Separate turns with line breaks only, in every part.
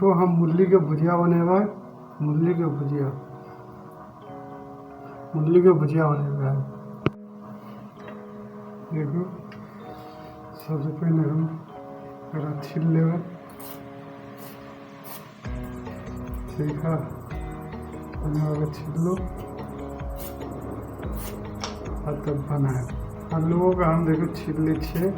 देखो हम मूली के भुजिया बनेबै, मूली के भुजिया, मूली के भुजिया बनेबै। देखो सबसे पहले हम एकरा छील लेबै, ठीक है। एना छीलू आ तब बनायब। आलूओ के हम देखो छील लै छियै।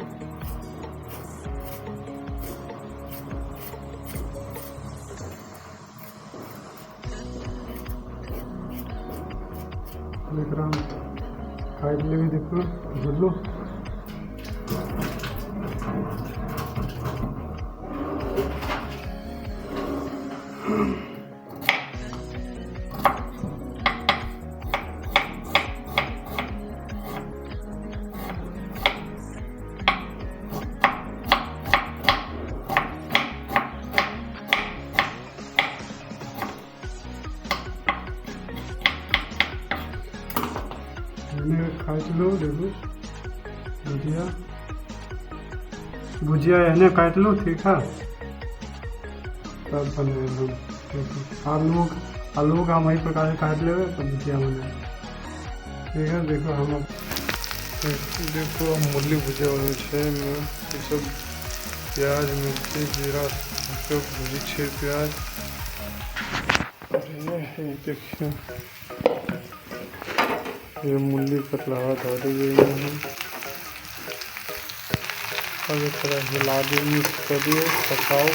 एकरा हम काटि लेबै, देखो बुझलू। काटि लो, देखो भुजिया, भुजिया एहने काटि लो, ठीक है। तब बनेबै हम। देखो आलू, आलू का हम वही प्रकार से काटि लेबै, तब भुजिया बनेबै, ठीक है। देखो हम
देखो हम मूली भुजिया बनै छै। एहिमे ई सब प्याज, मिर्ची, जीरा सब भुजै छै प्याज। अरे देखियौ ये मूली कटलहा धऽ देबै एहिमे। अब एकरा हिला दियौ, मिक्स कऽ दियौ, पकाउ।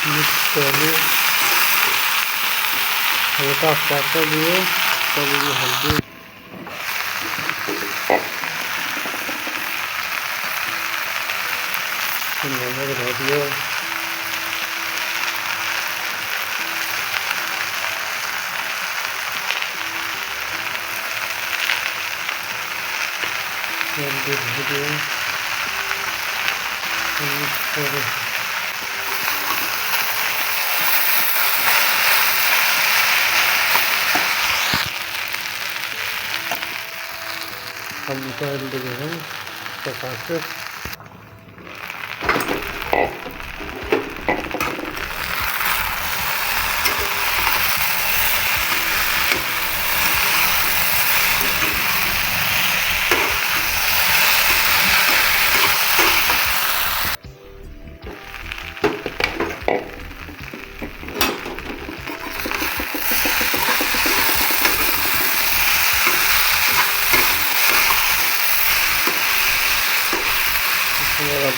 मिक्स कऽ लियौ, हल्का पाकऽ दियौ, तब हल्दी, नमक धऽ दियौ। हल्दी धऽ दियौ, मिक्स करू। अब निकालि देबै हम पका के।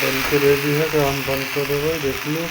बनके रेडी है तो हम बंद कर देबै, देख लो।